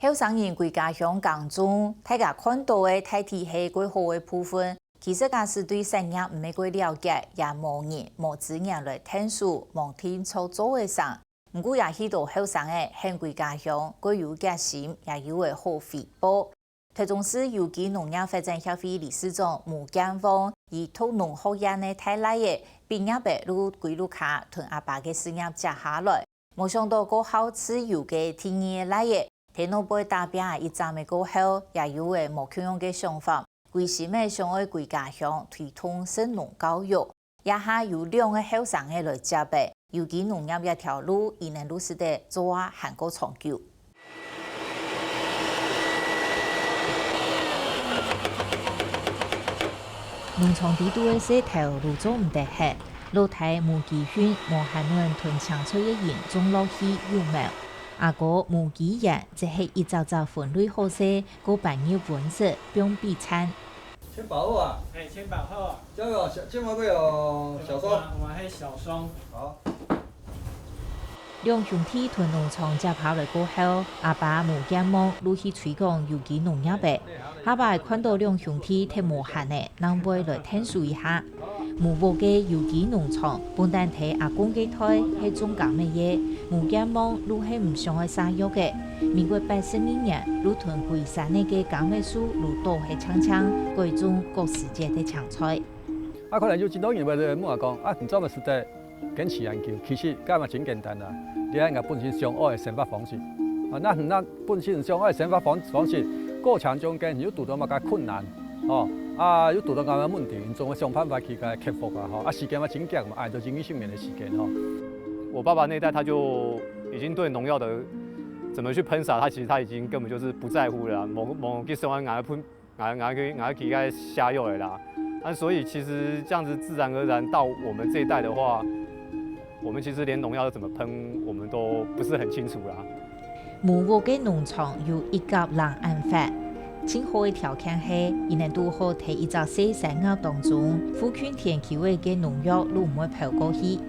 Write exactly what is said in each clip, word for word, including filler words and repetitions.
後生人歸家鄉耕種，大家看到个大體係蓋好个部分，其實假使對產業毋係蓋了解，也無人、無資源來𢯭手，無定著做个成。毋過也許多後生仔肯歸家鄉，蓋有決心，也有个好回報。 臺中市有機農業發展協會理事長吳建旺，佢讀農學院个大倈仔，畢業仔就歸屋下，同阿爸个事業接下來。無想到過好自由个第二个倈仔，在外背打拚一站仔過後，也有了無共樣个想法，歸心仔想愛歸家鄉推動食農教育。 這下有兩个後生仔來接了，有機農業這條路，佢等就使得做啊還過長久。農場底肚个事頭就做毋得忒，老弟吳基訓無閒恅同青菜个人種落去幼苗。阿哥吳基源則係一隻隻分類好勢，過搬入溫室放備產。 千寶好啊，哎，千寶好啊。加油，小，千寶隊友，小雙。我，我係小雙。好。兩兄弟同農場接下來過後，阿爸吳建旺就去推廣有機農業仔。下擺看到兩兄弟忒無閒仔，正會來𢯭手一下。 吳屋个有機農場，本旦在阿公个代係種柑仔个，吳建旺就係毋想愛灑藥个。民國八十二年，就同歸山仔个柑仔樹就倒忒淨淨，改種各時節个青菜。啊，可能有幾多人會問我講，啊，你這麼實在堅持研究，其實該嘛真簡單啦，你愛𠊎本身想愛个生活方式。啊，那，那本身想愛个生活方，方式，過程中間你有堵到麼个困難， 哦，啊，有堵到麼个問題，你總會想辦法去共佢克服啊，吼。啊，時間嘛真遽嘛，哎，都已經一十年个時間，吼。我爸爸那一代他就已經對農藥的怎麼去噴灑，他其實他已經根本就是不在乎了啦。某，某个時候，𠊎噴，𠊎，𠊎去，𠊎去該下藥了啦。啊，所以其實這樣子自然而然到我們這一代的話，我們其實連農藥要怎麼噴，我們都不是很清楚啦。 吳屋个農場有一甲零恁闊，盡好个條件係，佢等堵好在一隻細山坳當中，附近田坵仔个農藥就毋會飄過去。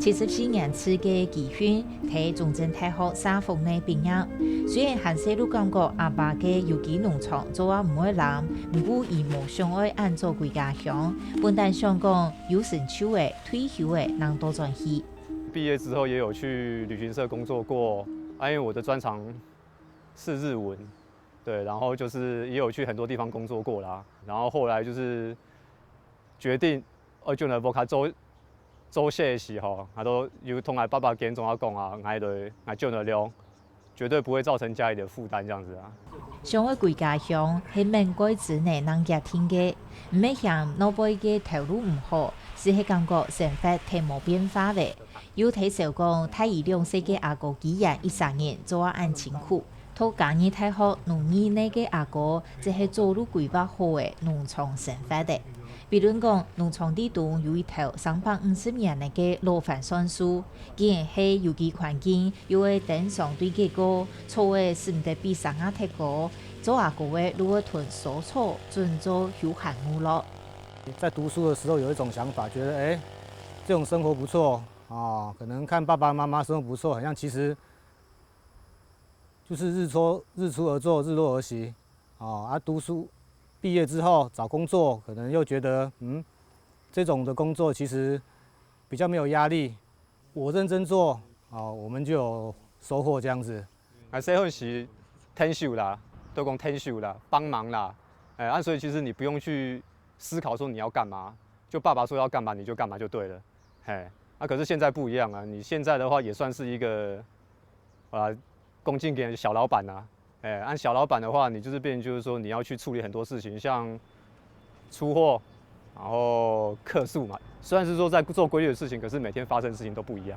七十四年次个基訓在中正大學社福系畢業，雖然還細就感覺阿爸个有機農場做啊毋會濫，毋過佢無想愛恁早歸家鄉，本旦想講有成就仔、退休仔正倒轉去。 畢業之後也有去旅行社工作過，啊，因為我的專長是日文，對，然後就是也有去很多地方工作過啦。然後後來就是決定，呃，就來屋下做，做事个時候，啊，都有同𠊎爸爸間中啊講啊，𠊎就，𠊎就來了。 絕對不會造成家裡的負擔這樣子啊。想愛歸家鄉，係毋過只能硬決定个，毋係嫌外背个頭路毋好，只係感覺生活忒無變化了。有聽說講，大佢兩歲个阿哥基源一儕人做啊恁辛苦，讀嘉義大學農藝系个阿哥，只係早就規劃好个農場生活了。比論講，農場底肚有一頭三百五十年个老番檨樹，既然係有機環境， 又會登上對結果，草仔使毋得比山坳忒高，做阿哥个就會同疏草準做休閒娛樂。在讀書的時候有一種想法，覺得，哎，這種生活不錯啊，可能看爸爸媽媽生活不錯，好像其實就是日出，日出而作，日落而息。 哦，啊，讀書畢業之後找工作，可能又覺得，嗯，這種的工作其實比較沒有壓力。我認真做，哦，我們就有收穫這樣子。啊，細漢時𢯭手啦，都講𢯭手啦，幫忙啦，哎，啊，所以其實你不用去思考說你要幹嘛，就爸爸說要幹嘛你就幹嘛就對了，嘿。啊，可是現在不一樣啊，你現在的話也算是一個，啊，講正經小老闆啊， 哎，啊小老闆的話，你就是變成就是說你要去處理很多事情，像出貨，然後客訴嘛。雖然是說在做規律的事情，可是每天發生的事情都不一樣。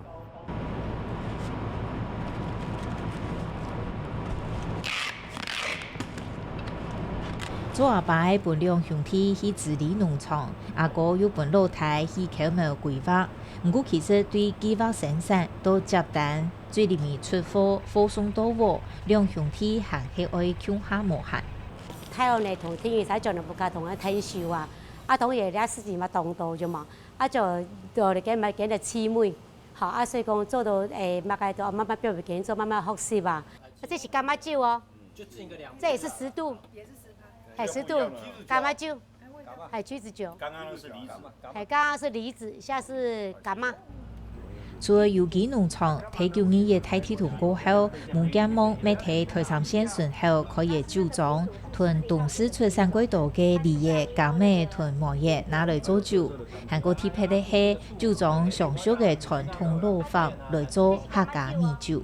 做阿爸个分兩兄弟去治理農場，阿哥又分老弟去摳苗規劃。毋過其實對計劃生產到接單， 最尾出貨，貨送到屋，兩兄弟還係愛共下無閒。大漢呢，同第二儕轉來屋下同𠊎𢯭手啊，啊，當然這事情嘛當多，著無？啊，就，就來跟，嘛跟著姊妹，吼，啊，所以講做到，誒，麼个都慢慢表現，做慢慢學習啊。啊，這是柑仔酒哦。这也是十度，哎，十度，柑仔酒，哎，橘子酒，刚刚那是梨子，哎，刚刚是梨子，现在是柑仔。除了有機農場，在九二一大地動過後，吳建蒙乜在台三線脣口開个酒莊，同當時出產過多个梨仔、柑仔同梅仔拿來做酒。還過特別个係，酒莊常熟个傳統老法來做客家米酒。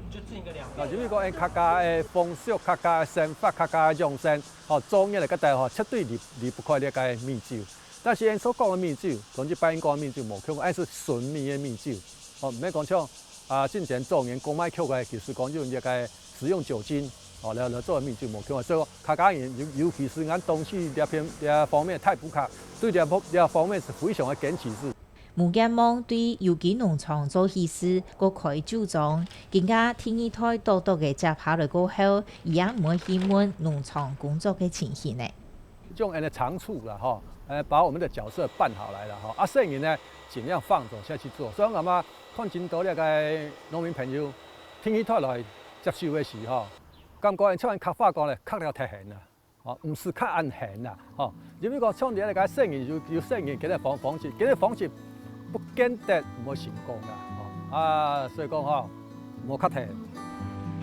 啊，因為講客家个風俗、客家个生活、客家个養生，吼，做人个个代吼，絕對離離不開這个米酒。但是𠊎所講个米酒，同一般人講个米酒無共，𠊎是純米个米酒。哦，毋免講像啊，進前做人講賣曲个，其實講用這个食用酒精，哦，來來做米酒無共。所以講客家人尤尤其是𠊎東勢這片這方面大埔客，對這方這方面是非常个堅持。吳建蒙對有機農場做起事，過開酒莊，今下第二代多多个接下來過後，佢也毋會去問農場工作个情形呢。用恁个長處啦，吼，呃，把我們的角色扮好來了，吼。啊，細人呢，盡量放手下去做。所以我嘛看真多這个農民朋友，第二代來接手个時候，感覺像客話講咧，較了忒閒啦，吼，毋使較恁閒啦，吼。因為講像這个細人有有細人，今日放放棄，今日放棄，不見得毋會成功啦，吼。啊，所以講吼，無較忒。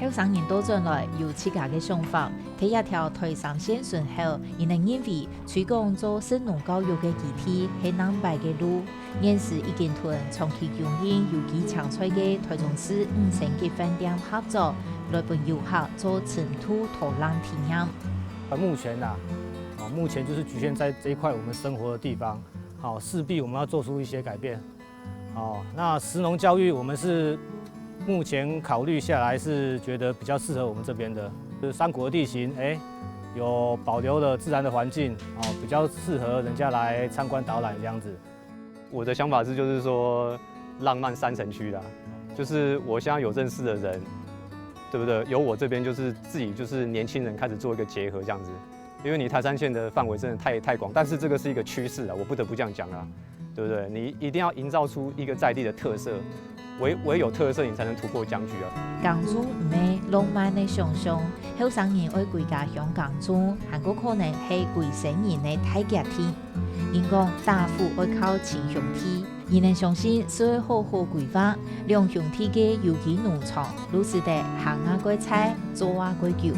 後生人倒轉來有自家个想法，在這條台三線脣口，佢等認為推廣做食農教育个基地係南擺个路。現時已經同長期經營有機青菜个台中市五星級飯店合作，來分遊客做深度導覽體驗。目前啊，啊，目前就是局限在這一塊我們生活的地方，好，勢必我們要做出一些改變。哦，那食農教育我們是目前考慮下來是覺得比較適合我們這邊的，就是山谷的地形，哎，有保留了自然的環境，哦，比較適合人家來參觀導覽這樣子。我的想法是，就是說浪漫山城區啦，就是我現在有認識的人，對不對？有我這邊就是自己就是年輕人開始做一個結合這樣子，因為你台三線的範圍真的太太廣，但是這個是一個趨勢啊，我不得不這樣講啊，對不對？你一定要營造出一個在地的特色，唯唯有特色你才能突破僵局啊。耕種毋係浪漫个想像，後生人愛歸家鄉耕種，還過可能係歸生人个大決定。人講打虎愛靠親兄弟，佢等相信只愛好好規劃，兩兄弟个有機農場，路使得行啊過快，做啊過久。